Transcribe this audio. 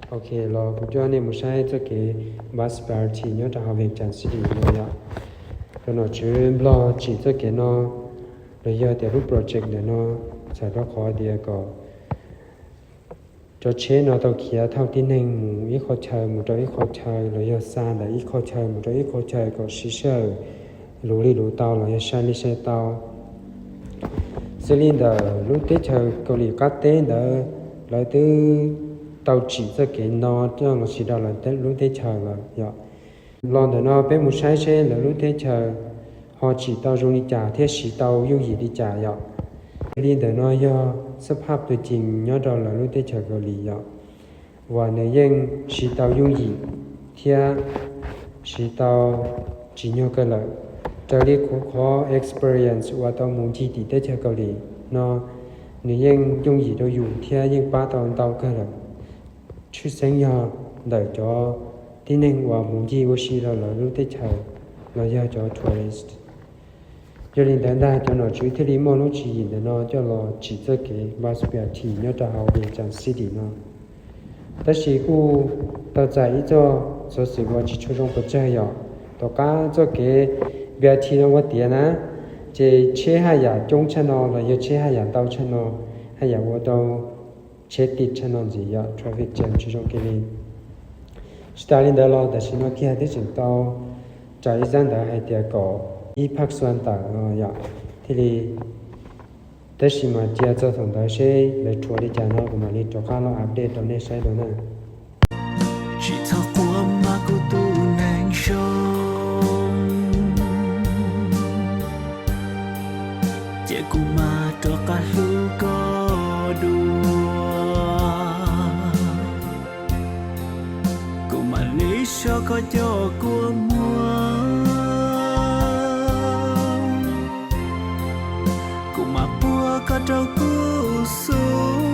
Ok, los kuv coj nej mus saib txoj kev bus parity nyob rau hauv Vientiane City no yom. Cov nom tswv Nplog tsim txoj kev no, los yog tias lub project ntawm no txhawm rau qhov tias kom cov tsheb no tau khiav thauj tib neeg mus ib qhov chaw mus rau ib qhov chaw, los yog xa ntawm ib qhov chaw mus rau ib qhov chaw kom siv sij hawm luv li luv tau los yog sai li sai tau. Xws li ntawm lub teb chaws Kaus Lim qab teb ntawd, lawv twb tau tsim txoj kev no coj los siv rau lawv lub teb chaws lawm yom. Los ntawm no peb mus saib seb lawv lub teb chaws ho tsim tau zoo li cas thiab siv tau yooj yim li cas yom. Li ntawm no yog xab phaj pw cees nyob rau lawv lub teb chaws Kaus Lim yom, uas nws yeej siv tau yooj yim thiab siv tau tsim nyog kawg lawm. Raws li kuv qhov experience uas tau mus ncig tim teb chaws Kaus Lim no, nws yeej yooj yim rau yus thiab yeej pab tau ntau kawg lawm. Tshwj xeeb yog ntawm cov tib neeg uas mus ncig ua si rau lawv lub teb chaws los yog cov tourist. Yog li ntawd ntag cov nom tswv thiaj li muaj lub tswv yim ntawm no coj los tsim txoj kev bus parity nyob rau hauv Vientiane City no. Tab sis kuj tau txais ib txoj xov xwm uas tsis tshua zoo pes tsawg yom. Tom qab txoj kev B R T no ua tiav na, ces tsheb haj yam coob tshaj no los yog tsheb haj yam ntau tshaj no, haj yam ua tau tsheb tim tshaj no ntxiv yom, traffic jam tsis zoo kiag li. Tsis tas li ntawd los tam sim no kiag twb tseem tau rais ib zaj ntawd hais tias kom ib phaj xuan tawm no yom, thiaj li. Tab sis mas cia txog thaum ntawd seb lawv rhuav li cas no kuv mam li rov qab los update rau nej saib dua na. Tsis txhob quaj mas kuv tus neeg zoo, ces kuv mam rov qab hlub koj dua. Kuv mam li so koj cov kua muag, kuv mam puag koj rau kuv xub.